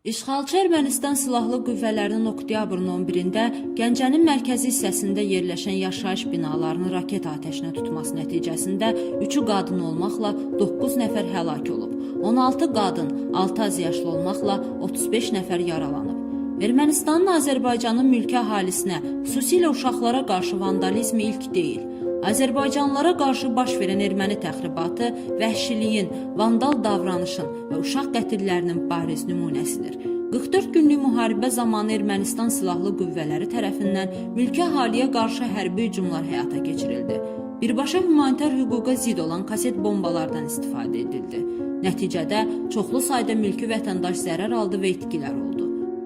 İşğalçı Ermənistan silahlı qüvvələrinin oktyabrın 11-də Gəncənin mərkəzi hissəsində yerləşən yaşayış binalarını raket atəşinə tutması nəticəsində 3-ü qadın olmaqla 9 nəfər həlak olub. 16 qadın, 6 azyaşlı olmaqla 35 nəfər yaralanıb. Ermənistanın Azərbaycanın mülki əhalisinə, xüsusilə uşaqlara qarşı vandalizmi ilk deyil. Azərbaycanlılara qarşı baş verən erməni təxribatı vəhşiliyin, vandal davranışın və uşaq qətillərinin bariz nümunəsidir. 44 günlük müharibə zamanı Ermənistan silahlı qüvvələri tərəfindən mülki əhaliyə qarşı hərbi hücumlar həyata keçirildi. Birbaşa humanitar hüquqa zidd olan kaset bombalardan istifadə edildi. Nəticədə çoxlu sayda mülki vətəndaş zərər aldı və itkilər oldu.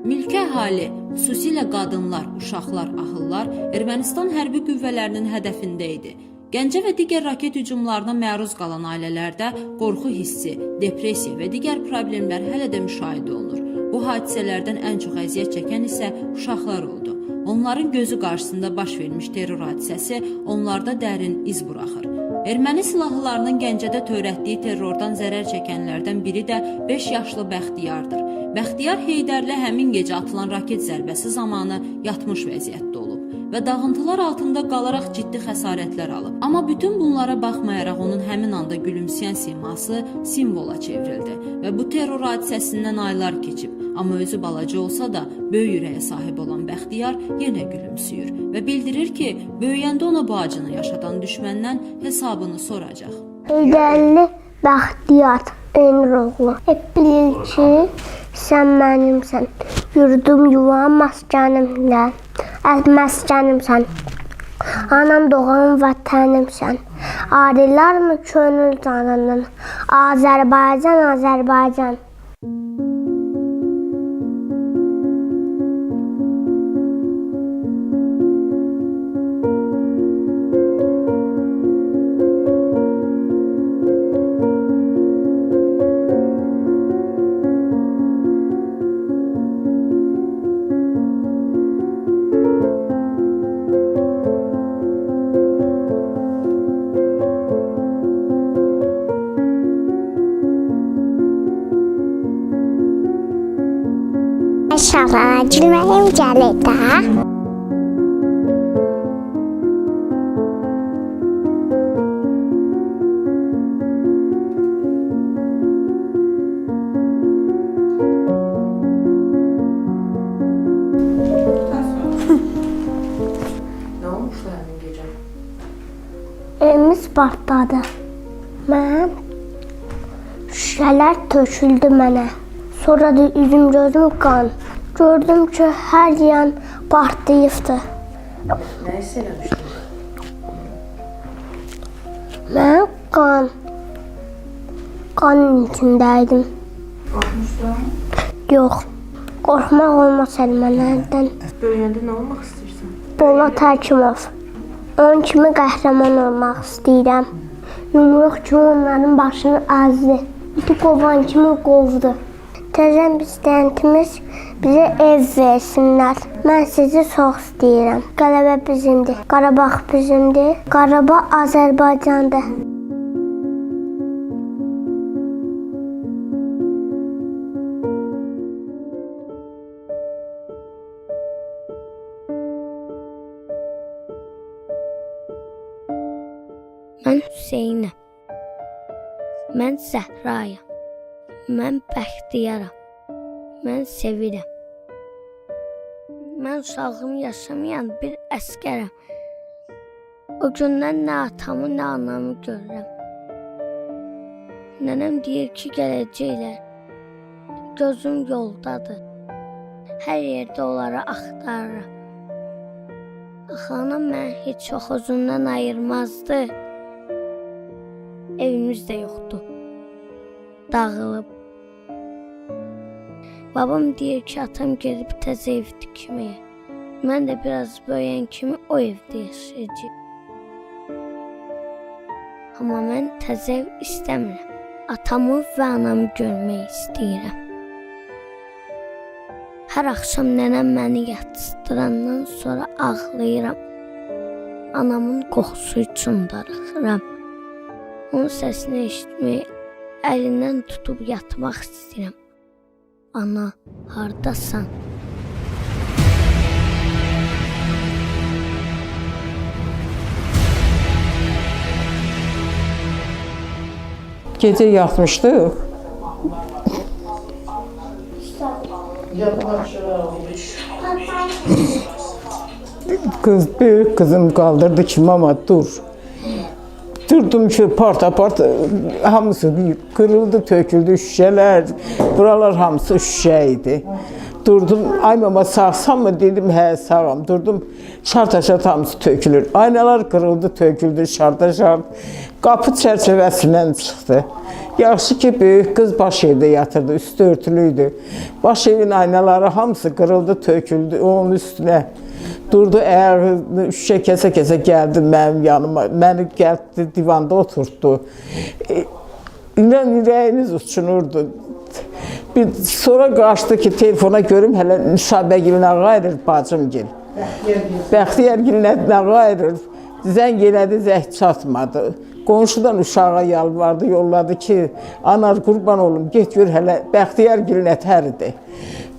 Mülki əhali, xüsusilə qadınlar, uşaqlar, ahıllar Ermənistan hərbi qüvvələrinin hədəfində idi. Gəncə və digər raket hücumlarına məruz qalan ailələrdə qorxu hissi, depressiya və digər problemlər hələ də müşahidə olunur. Bu hadisələrdən ən çox əziyyət çəkən isə uşaqlar oldu. Onların gözü qarşısında baş vermiş terror hadisəsi onlarda dərin iz buraxır. Erməni silahlılarının Gəncədə törətdiyi terrordan zərər çəkənlərdən biri də 5 yaşlı Bəxtiyardır. Bəxtiyar Heydərli həmin gecə atılan raket zərbəsi zamanı yatmış vəziyyətdə olub və dağıntılar altında qalaraq ciddi xəsarətlər alıb. Amma bütün bunlara baxmayaraq onun həmin anda gülümsəyən siması simvola çevrildi və bu terror hadisəsindən aylar keçib. Amma özü balaca olsa da böyük ürəyə sahib olan Bəxtiyar yenə gülümsüyür və bildirir ki, böyüyəndə ona bu acını yaşadan düşməndən hesabını soracaq. Heydərli Bəxtiyar Eynur. Hep bilir ki, sən mənimsən. Yurdum, yuvam, məskənimdən. Məskənimsən. Anam doğan vətənimsən. Ayrılarmı könül canından? Azərbaycan, Azərbaycan. Uşaqlara gülməyim gəlir də. Nə olmuşdu həmin gecə? Evimiz partladı. Mən şüşələr töküldü mənə. Sonra da üzüm gözüm qan. Gördüm ki, hər yan partlayıbdı. Nə hiss eləmişdin? Mən qanın içindəydim. Qorxmuşdun? Yox, qorxmaq olmaz ermənilərdən. Böyüyəndə nə olmaq istəyirsən? Polad Həkimov. Onun kimi qəhrəman olmaq istəyirəm. Yumruq kimi onların başını azdı. İti qovan kimi qovdu. Təzə prezidentimiz bizə ev versinlər. Mən sizi çox istəyirəm. Qələbə bizimdir. Qarabağ bizimdir. Qarabağ Azərbaycandır. Mən Hüseynəm. Mən Zəhrayam. Mən Bəxtiyaram. Mən sevirəm. Mən uşaqlığım yaşamayan bir əskərəm. O gündən nə atamı, nə anamı görürəm. Nənəm deyir ki, gələcəklər. Gözüm yoldadır. Hər yerdə onları axtarıram. Axı anam məni heç vaxt özündən ayırmazdı. Evimiz də yoxdur. Dağılıb. Babam deyir ki, atam gedib təzə ev tikməyə. Mən də biraz böyüyən kimi o evdə yaşayacağam. Amma mən təzə ev istəmirəm. Atamı və anamı görmək istəyirəm. Hər axşam nənəm məni yatızdırandan sonra ağlayıram. Anamın qoxusu üçün darıxıram. Onun səsini eşitmək, əlindən tutub yatmaq istəyirəm. Ana, hardasan? Gecə yatmışdıq. Qız, böyük qızım qaldırdı ki, mama dur. Durdum ki, parta-parta hamısı kırıldı, töküldü şüşələr. Buralar hamısı şüşə idi. Durdum, ay mama sağsan mı dedim, hə sağam. Durdum, şarta-şart hamısı tökülür. Aynalar kırıldı, töküldü, şarta-şart. Qapı çərçəvəsindən çıxdı. Yaxşı ki, böyük qız baş evdə yatırdı, üstü örtülü idi. Baş evin aynaları hamısı kırıldı, töküldü onun üstünə. Durdu, ayağını şüşə kəsə-kəsə gəldi mənim yanıma. Məni gəldi, divanda oturtdu. İnan ürəyimiz uçunurdu. Bir sonra qaçdı ki, telefona görüm hələ Nüşabəgil nə qayırır bacımgil. Bəxtiyargil nə qayırır. Zəng elədi, zəng çatmadı. Qonşudan uşağa yalvardı, yolladı ki, anar qurban olum, get gör hələ Bəxtiyargil nətərdir.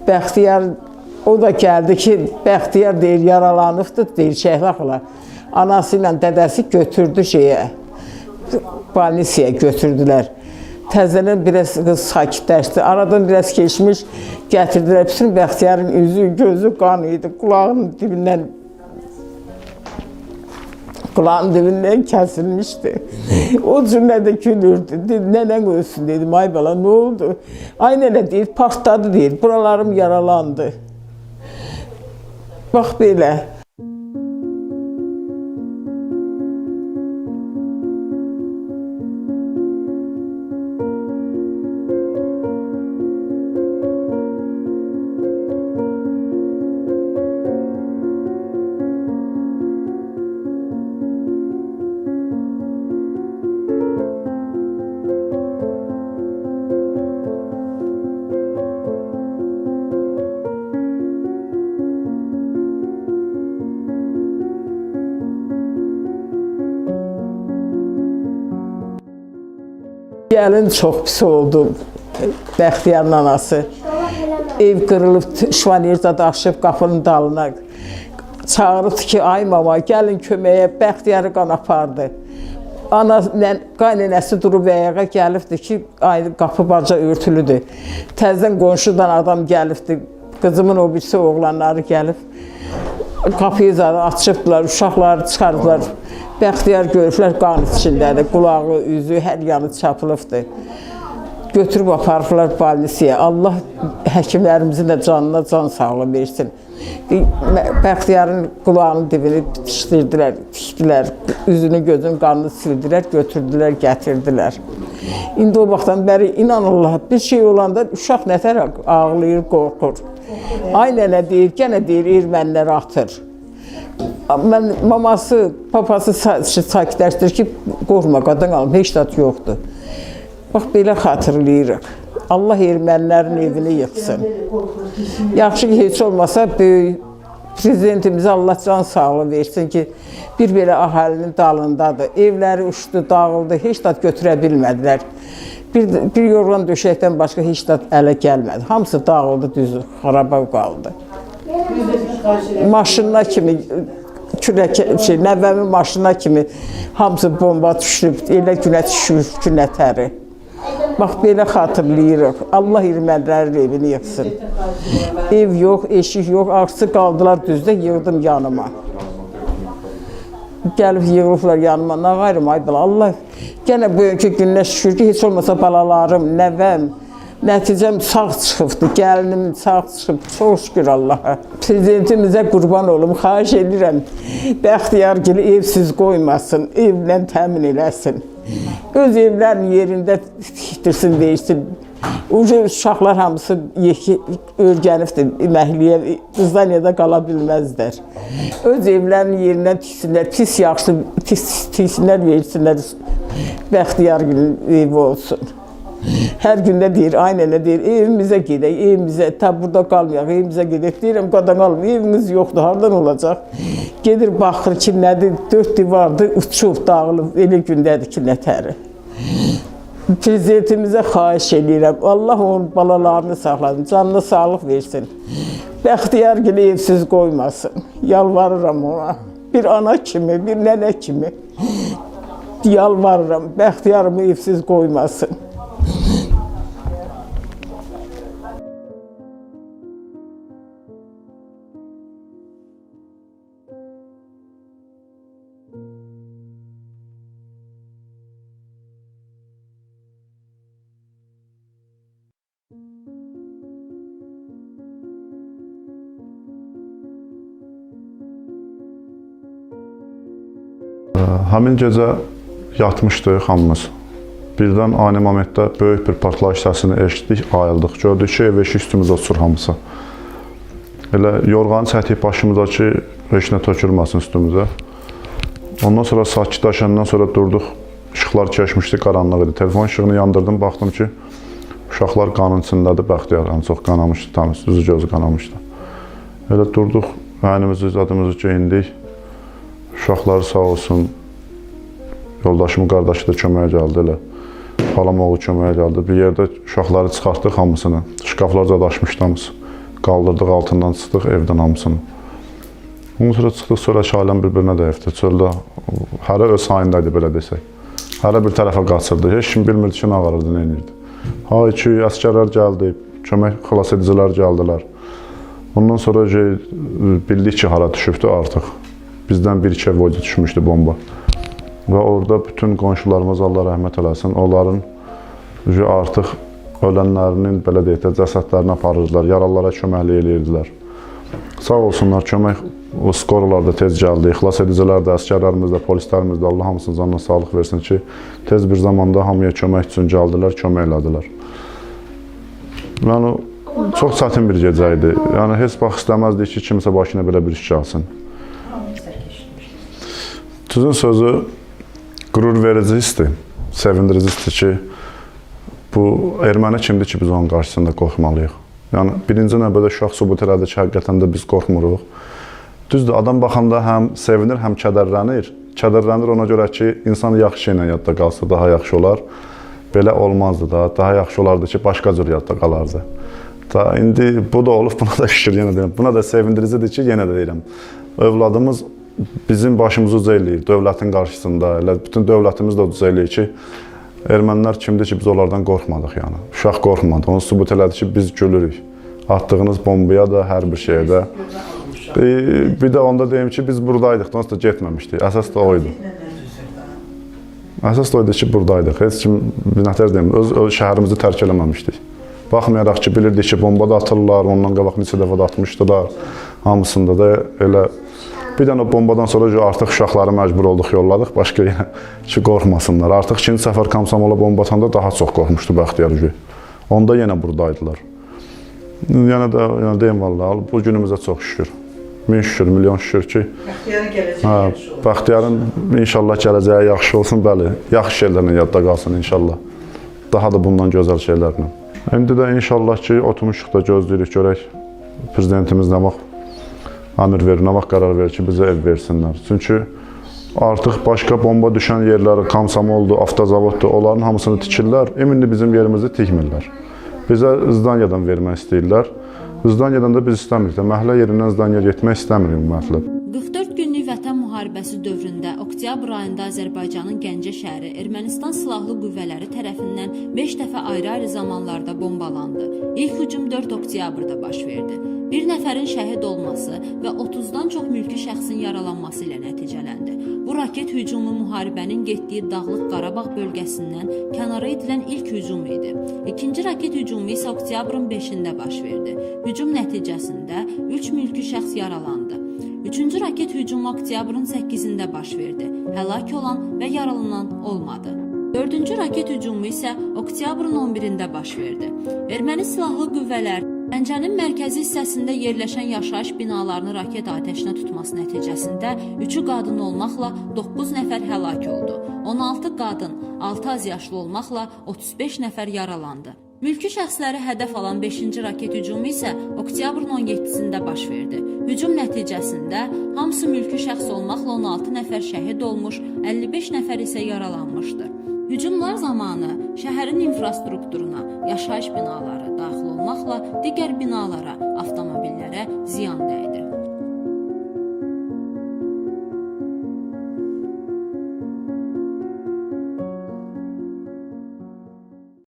Bəxtiyar o da gəldi ki, Bəxtiyar deyir, yaralanıbdır, deyir Şəhla xala. Anası ilə dədəsi götürdü şeyə, balnisiyaya götürdülər. Təzədən biraz qız sakitləşdi. Aradan biraz keçmiş, gətirdilər. Bütün Bəxtiyarın üzü, gözü qan idi. Qulağının dibindən kəsilmişdi. O cümlədə gülürdü. Dedi, nənən ölsün dedim. Ay bala, nə oldu? Ay nənə deyir, partladı deyir. Buralarım yaralandı. Bax belə. Gəlin çox pis oldu, Bəxtiyarın anası. Ev qırılıb, şivanyer zad aşıb qapının dalına. Çağırıbdı ki, ay mama, gəlin köməyə, Bəxtiyarı qan apardı. Ana, qaynənəsi durub ayağa gəlibdi ki, ay, qapı baca örtülüdür. Təzədən qonşudan adam gəlibdi, qızımın o birisi oğlanları gəlib. Qapıyı zadı açıbdılar, uşaqları çıxardılar. Bəxtiyar görüblər, qan içindədir, qulağı, üzü, hər yanı çapılıbdır. Götürüb aparıblar balnisiyə. Allah həkimlərimizin də canına can sağlığı versin. Bəxtiyarın qulağının dibini bitişdirdilər, tikdilər, üzünü, gözünün qanını sildilər, götürdülər, gətirdilər. İndi o vaxtdan bəri inan Allaha bir şey olanda uşaq nətər ağlayır, qorxur. Ay nənə deyir, gənə deyir, ermənilər atır. Mən maması, papası sakitləşdirir ki, qorxma qadın alım, heç zat yoxdur. Bax belə xatırlayırıq. Allah ermənilərin evini yıxsın. Yaxşı ki, heç olmasa böyük prezidentimizə Allah can sağlığı versin ki, bir belə əhalinin dalındadır. Evləri uçdu, dağıldı, heç zat götürə bilmədilər. Bir yorğan döşəkdən başqa heç zat ələ gəlmədi. Hamısı dağıldı, düzü, xaraba qaldı. Maşınlar kimi, nəvəmin maşına kimi hamısı bomba düşüb, elə günə düşür, günətəri. Bax, belə xatırlayırıq. Allah ermənilərin evini yıxsın. Ev yox, eşik yox, arxası qaldılar düzdə, yığdım yanıma. Gəlib yığılıblar yanıma, nə qayrım, ay bala, Allah. Gənə bugünkü günə şükür ki, heç olmasa balalarım, nəvəm, nəticəm sağ çıxıbdır, gəlinim sağ çıxıb, çox şükür Allaha. Prezidentimizə qurban olum, xahiş edirəm, Bəxtiyargili evsiz qoymasın, evlə təmin eləsin. Öz evlərin yerində tikdirsin, deyirsin. Uca uşaqlar hamısı öyrənibdir, məhliyə, zdaniyada qala bilməzlər. Öz evlərinin yerindən tiksinlər, pis yaxşı tiksinlər, versinlər, Bəxtiyargilin evi olsun. Hər gündə deyir, ay nənə deyir, evimizə gedək, evimizə, ta burada qalmayaq, evimizə gedək. Deyirəm, qadan qalım, evimiz yoxdur, hardan olacaq? Gedir, baxır ki, nədir, 4 divardır, uçub, dağılıb, elə gündədir ki, nətəri. Prezidentimizə xahiş eləyirəm. Allah onun balalarını saxlasın, canına sağlıq versin. Bəxtiyar gili evsiz qoymasın. Yalvarıram ona. Bir ana kimi, bir nənə kimi. Yalvarıram, Bəxtiyarımı evsiz qoymasın. Həmin gecə yatmışdıq hamımız. Birdən ani momentdə böyük bir partlayış səsini eşitdik, ayıldıq. Gördük ki, ev eşik üstümüzə uçur hamısı. Elə yorğanı çəkdik başımıza ki, heç nə tökülməsin üstümüzə. Ondan sonra sakitləşəndən sonra durduq. İşıqlar keçmişdi, qaranlıq idi. Telefon işığını yandırdım, baxdım ki, uşaqlar qanın içindədir, Bəxtiyar ən çox qanamışdı, tam üzü gözü qanamışdı. Elə durduq, əynimizi, zadımızı geyindik. Uşaqlar sağ olsun, yoldaşımın qardaşı da köməyə gəldi elə. Xalam oğlu köməyə gəldi. Bir yerdə uşaqları çıxartdıq hamısını. Şkaflar zad açmışdı hamısı. Qaldırdıq, altından çıxdıq evdən hamısını. Ondan sonra çıxdıq, sonra ailəm bir-birinə dəyifdi. Çöldə hərə öz hayında idi, belə desək. Hərə bir tərəfə qaçırdı. Heç kim bilmirdi ki, nə ağarırdı, nə edirdi. Hay ki, əsgərlər gəldi, kömək xilas edicilər gəldilər. Ondan sonra bildik ki, hara düşübdü artıq. Bizdən bir-iki ev oydu düşmüşdü bomba. Və orada bütün qonşularımız, Allah rəhmət eləsin, onların artıq ölənlərinin, belə deyək də, cəsədlərini aparırdılar, yaralılara köməklik eləyirdilər. Sağ olsunlar, kömək o skoralar da tez gəldi, xilas edicilər də, əsgərlərimiz də, polislərimiz də, Allah hamısının canına sağlıq versin ki, tez bir zamanda hamıya kömək üçün gəldilər, kömək elədilər. Yəni, çox çətin bir gecə idi. Yəni, heç vaxt istəməzdik ki, kimsə başına belə bir iş gəlsin. Düzün sözü qürur verici hissdir, sevindirici hissdir ki, bu erməni kimdir ki, biz onun qarşısında qorxmalıyıq. Yəni, birinci növbədə uşaq sübut elədi ki, həqiqətən də biz qorxmuruq. Düzdür, adam baxanda həm sevinir, həm kədərlənir. Kədərlənir ona görə ki, insan yaxşı şeylə yadda qalsa daha yaxşı olar. Belə olmazdı da, daha yaxşı olardı ki, başqa cür yadda qalardı. Da, indi bu da olub, buna da şükür, yenə deyirəm. Buna da sevindiricidir ki, yenə də deyirəm. Övladımız bizim başımızı uca eləyir dövlətin qarşısında. Elə bütün dövlətimiz də uca eləyir ki, ermənilər kimdir ki, biz onlardan qorxmadıq yəni. Uşaq qorxmadı. Onu sübut elədi ki, biz gülürük. Atdığınız bombaya da, hər bir şeyə də. Bir də onda deyim ki, biz buradaydıq, onsuz da getməmişdik. Əsas da o idi. Əsas da o idi ki, buradaydıq. Heç kim, nətər deyim, öz şəhərimizi tərk eləməmişdik. Baxmayaraq ki, bilirdik ki, bomba da atırlar, ondan qabaq neçə dəfə də atmışdılar. Hamısında da elə. Bir dənə o bombadan sonra artıq uşaqları məcbur olduq, yolladıq. Başqa yenə ki, qorxmasınlar. Artıq ikinci səfər Komsomola bomba atanda daha çox qorxmuşdu Bəxtiyar. Onda yenə buradaydılar. Yenə də, yəni deyim vallahi, bu günümüzə çox şükür. Min şükür, milyon şükür ki, Bəxtiyarın gələcəyi yaxşı olsun. Bəxtiyarın inşallah gələcəyi yaxşı olsun, bəli. Yaxşı şeylərlə yadda qalsın inşallah. Daha da bundan gözəl şeylərlə. İndi də inşallah ki, oturmuşuq da gözləyirik, görək prezidentimiz nə vaxt əmr verir, nə vaxt qərar verir ki, bizə ev versinlər. Çünki artıq başqa bomba düşən yerləri, Komsomoldur, avtozavoddur, onların hamısını tikirlər. İndi bizim yerimizi tikmirlər. Bizə zdaniyadan vermək istəyirlər. Zdaniyadan da biz istəmirik də. Məhəllə yerindən zdaniya getmək istəmirik ümumiyyətlə. 44 günlük Vətən müharibəsi dövründə oktyabr ayında Azərbaycanın Gəncə şəhəri Ermənistan silahlı qüvvələri tərəfindən 5 dəfə ayrı-ayrı zamanlarda bombalandı. İlk hücum 4 oktyabrda baş verdi. Bir nəfərin şəhid olması və 30-dan çox mülki şəxsin yaralanması ilə nəticələndi. Bu raket hücumu müharibənin getdiyi Dağlıq Qarabağ bölgəsindən kənara edilən ilk hücum idi. İkinci raket hücumu isə oktyabrın 5-də baş verdi. Hücum nəticəsində 3 mülki şəxs yaralandı. Üçüncü raket hücumu oktyabrın 8-də baş verdi. Həlak olan və yaralanan olmadı. Dördüncü raket hücumu isə oktyabrın 11-də baş verdi. Erməni silahlı qüvvələr Gəncənin mərkəzi hissəsində yerləşən yaşayış binalarını raket atəşinə tutması nəticəsində 3-ü qadın olmaqla 9 nəfər həlak oldu. 16 qadın, 6 azyaşlı olmaqla 35 nəfər yaralandı. Mülki şəxsləri hədəf alan 5-ci raket hücumu isə oktyabrın 17-sində baş verdi. Hücum nəticəsində hamısı mülki şəxs olmaqla 16 nəfər şəhid olmuş, 55 nəfər isə yaralanmışdı. Hücumlar zamanı şəhərin infrastrukturuna, yaşayış binaları daxil olmaqla digər binalara, avtomobillərə